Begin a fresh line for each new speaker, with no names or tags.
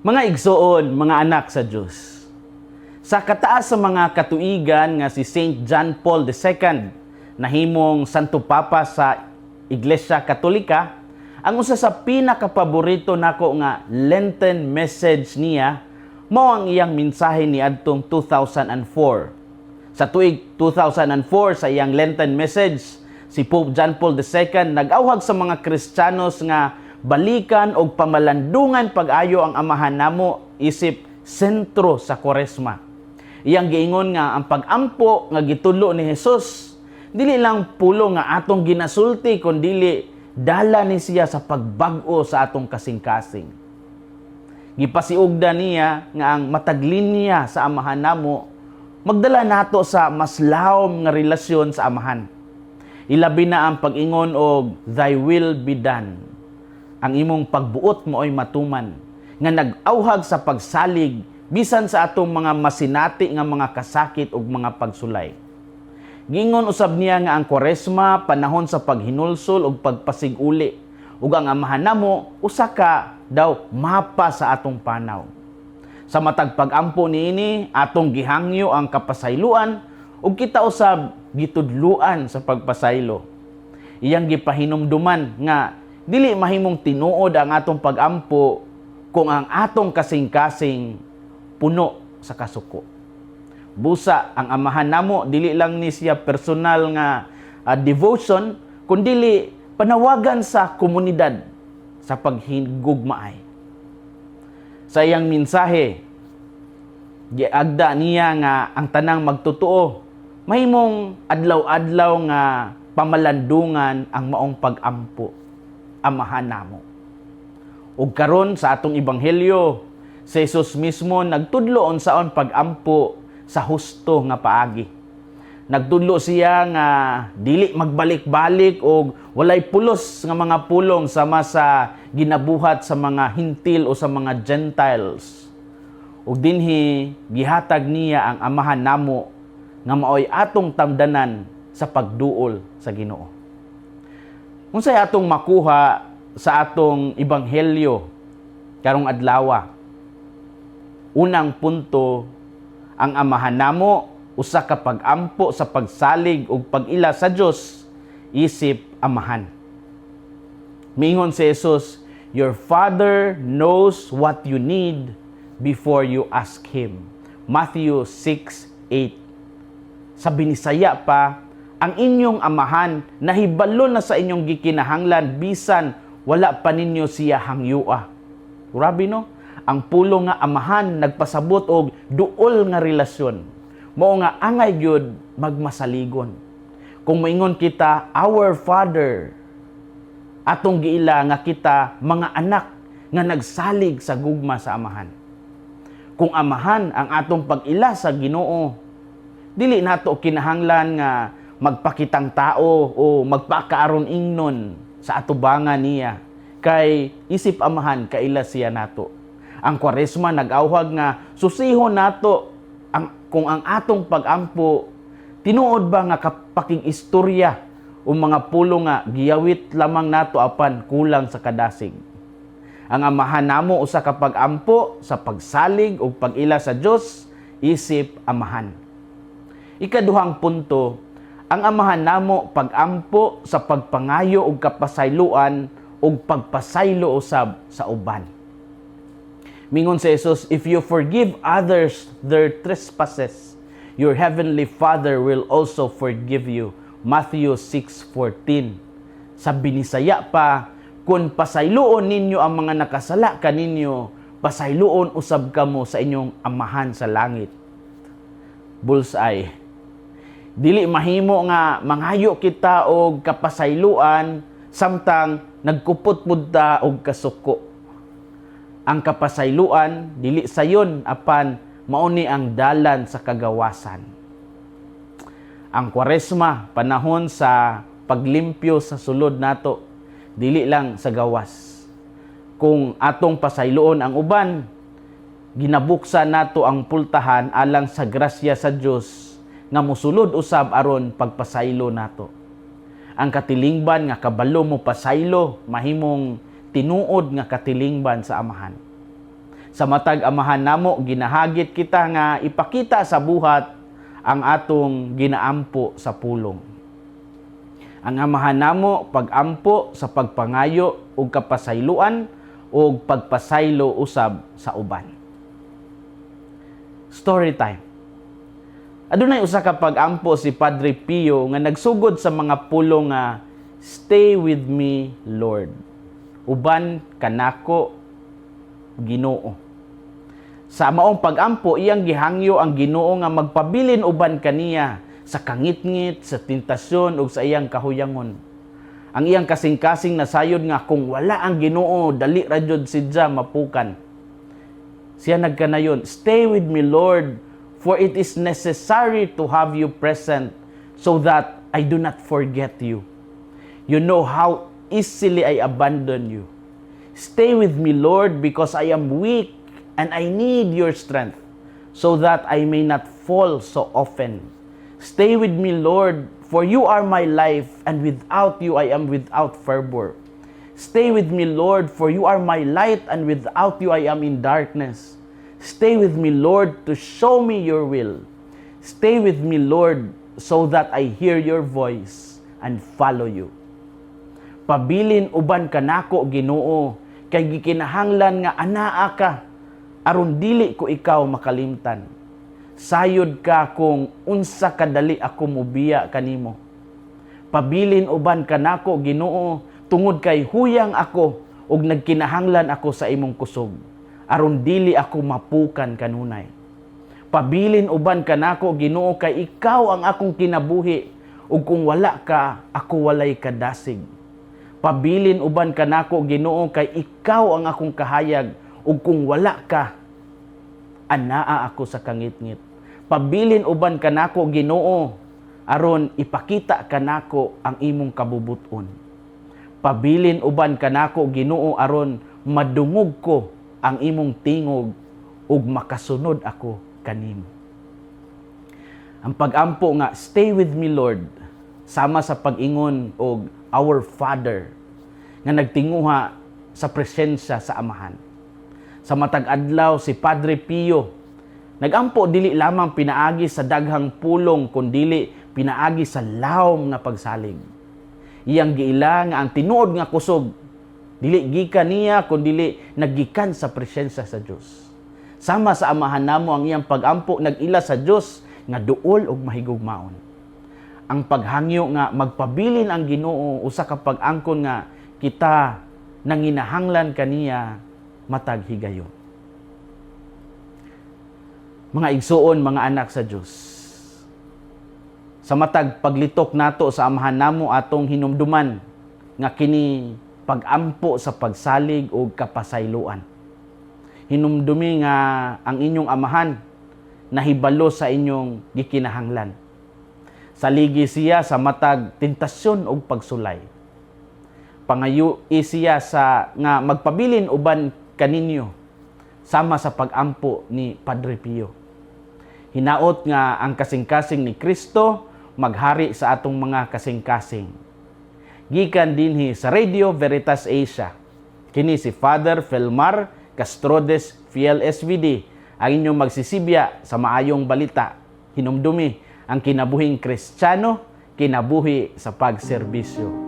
Mga igsoon, mga anak sa Dios. Sa kataas sa mga katuigan nga si Saint John Paul II nahimong Santo Papa sa Iglesia Katolika, ang usa sa pinakapaborito nako nga Lenten message niya mao ang iyang mensahe niadtong 2004. Sa tuig 2004, sa iyang Lenten message, si Pope John Paul II nag-awhag sa mga Kristiyanos nga balikan og pamalandungan pag-ayo ang Amahan Namo isip sentro sa Kwaresma. Iyang giingon nga ang pag-ampo nga gitudlo ni Jesus dili lang pulong nga atong ginasulti, kundili dala ni siya sa pagbag-o sa atong kasing-kasing. Gipasiugda niya nga ang matag linya sa Amahan Namo magdala nato sa mas lawom nga relasyon sa Amahan. Ilabi na ang pag-ingon og "Thy will be done." Ang imong pagbuot mao'y matuman, nga nag-awhag sa pagsalig bisan sa atong mga masinati nga mga kasakit ug mga pagsulay. Giingon usab niya nga ang Kwaresma panahon sa paghinulsol ug pagpasiguli, ug ang Amahan Namo usa ka daw mapa sa atong panaw. Sa matag pag-ampo niini, atong gihangyo ang kapasayloan ug kita usab gitudluan sa pagpasaylo. Iyang gipahinumduman nga dili mahimong tinuod ang atong pag-ampo kung ang atong kasing-kasing puno sa kasuko. Busa ang Amahan Namo dili lang ni siya personal nga devotion, kundili panawagan sa komunidad sa paghigugmaay. Sa iyang mensahe, giagda niya nga ang tanang magtotoo mahimong adlaw-adlaw nga pamalandungan ang maong pag-ampo, Amahan Namo. Ug karon sa atong ebanghelyo, si Jesus mismo nagtudlo unsaon pag-ampo sa husto nga paagi. Nagtudlo siya nga dili magbalik-balik og walay pulos nga mga pulong sama sa ginabuhat sa mga Hintil o sa mga Gentiles. Ug dinhi gihatag niya ang Amahan Namo nga maoy atong tamdanan sa pagduol sa Ginoo. Unsay atong makuha sa atong ebanghelyo karong adlaw? Unang punto, ang Amahan Namo usa ka pag-ampo sa pagsalig ug pag-ila sa Dios isip Amahan. Miingon si Jesus, "Your Father knows what you need before you ask Him." Matthew 6:8. Sa Binisaya pa, ang inyong Amahan nahibalo na sa inyong gikinahanglan bisan wala pa ninyo siya hangyua. Grabe, no? Ang pulong nga Amahan nagpasabot og duol nga relasyon. Mao nga angay gyud magmasaligon. Kung moingon kita, "Our Father," atong giila nga kita mga anak nga nagsalig sa gugma sa Amahan. Kung Amahan ang atong pag-ila sa Ginoo, dili nato kinahanglan nga magpakitang tao o magpakaaron ingnon sa atubangan niya, kay isip Amahan kaila siya nato. Ang Kwaresma nag-awhag nga susihon nato ang kung ang atong pag-ampo tinuod ba nga kapakig-istorya o mga pulong nga giyawit lamang nato apan kulang sa kadasig. Ang Amahan Namo usa ka pag-ampo sa pagsalig ug pag-ila sa Dios isip Amahan. Ikaduhang punto, ang Amahan Namo pag-ampo sa pagpangayo og kapasayloan ug pagpasaylo usab sa uban. Mingon si Jesus, "If you forgive others their trespasses, your heavenly Father will also forgive you." Matthew 6:14. Sa Binisaya pa, kung pasayloon ninyo ang mga nakasala kaninyo, pasayloon usab kamo sa inyong Amahan sa langit. Bullseye. Dili mahimo nga mangayo kita og kapasayloan samtang nagkupot pud ta og kasuko. Ang kapasayloan dili sayon, apan mao ni ang dalan sa kagawasan. Ang Kwaresma panahon sa paglimpyo sa sulod nato, dili lang sa gawas. Kung atong pasayloon ang uban, ginabuksan nato ang pultahan alang sa grasya sa Dios nga mosulod usab aron pagpasaylo nato. Ang katilingban nga kabalo mo pasaylo mahimong tinuod nga katilingban sa Amahan. Sa matag Amahan namo, ginahagit kita nga ipakita sa buhat ang atong ginaampo sa pulong. Ang Amahan namo, pagampo sa pagpangayo og kapasayloan ug pagpasaylo usab sa uban. Story time. Adunay usa ka pag-ampo si Padre Pio nga nagsugod sa mga pulong nga "Stay with me, Lord." Uban kanako, Ginoo. Sa maong pag-ampo, iyang gihangyo ang Ginoo nga magpabilin uban kaniya sa kangitngit, sa tentasyon ug sa iyang kahuyangon. Ang iyang kasing-kasing nasayod nga kung wala ang Ginoo, dali ra jud siya mapukan. Siya nagkanayon, "Stay with me, Lord, for it is necessary to have you present so that I do not forget you. You know how easily I abandon you. Stay with me, Lord, because I am weak and I need your strength so that I may not fall so often. Stay with me, Lord, for you are my life, and without you I am without fervor. Stay with me, Lord, for you are my light, and without you I am in darkness. Stay with me, Lord, to show me your will. Stay with me, Lord, so that I hear your voice and follow you. Pabilin uban kanako, Ginoo, kay gikinahanglan nga anaa ka aron dili ko ikaw makalimtan. Sayod ka kung unsa kadali ako mobiya kanimo. Pabilin uban kanako, Ginoo, tungod kay huyang ako ug nagkinahanglan ako sa imong kusog aron dili ako mapukan kanunay. Pabilin uban kanako, Ginoo, kay ikaw ang akong kinabuhi ug kung wala ka, ako walay kadasig. Pabilin uban kanako, Ginoo, kay ikaw ang akong kahayag ug kung wala ka, anaa ako sa kangitngit. Pabilin uban kanako, Ginoo, aron ipakita kanako ang imong kabubuton. Pabilin uban kanako, Ginoo, aron madungog ko ang imong tingog ug makasunod ako kanimo." Ang pag-ampo nga "Stay with me, Lord" sama sa pag-ingon og "Our Father" nga nagtinguha sa presensya sa Amahan. Sa matag adlaw, si Padre Pio nagampo dili lamang pinaagi sa daghang pulong kundili pinaagi sa lawom nga pagsalig. Iyang giila nga ang tinuod nga kusog dili gikan niya kundili naggikan sa presensya sa Dios. Sama sa Amahan namo, ang iyang pagampo nag-ila sa Dios nga duol ug mahigugmaon. Ang paghangyo nga magpabilin ang Ginoo usa ka pag-angkon nga kita nanginahanglan kaniya matag higayon. Mga igsuon, mga anak sa Dios. Sa matag paglitok nato sa Amahan namo, atong hinumduman nga kini pagampo sa pagsalig o kapasayloan. Hinumdumi nga ang inyong Amahan nahibalo sa inyong gikinahanglan. Saligi siya sa matag tentasyon ug pagsulay. Pangayo siya sa nga magpabilin uban kaninyo sama sa pagampo ni Padre Pio. Hinaot nga ang kasing-kasing ni Kristo maghari sa atong mga kasing-kasing. Gikan dinhi sa Radio Veritas Asia. Kini si Father Felmar Castrodes Fiel SVD, ang inyong magsisibya sa maayong balita. Hinumdumi ang kinabuhing Kristiyano, kinabuhi sa pagserbisyo.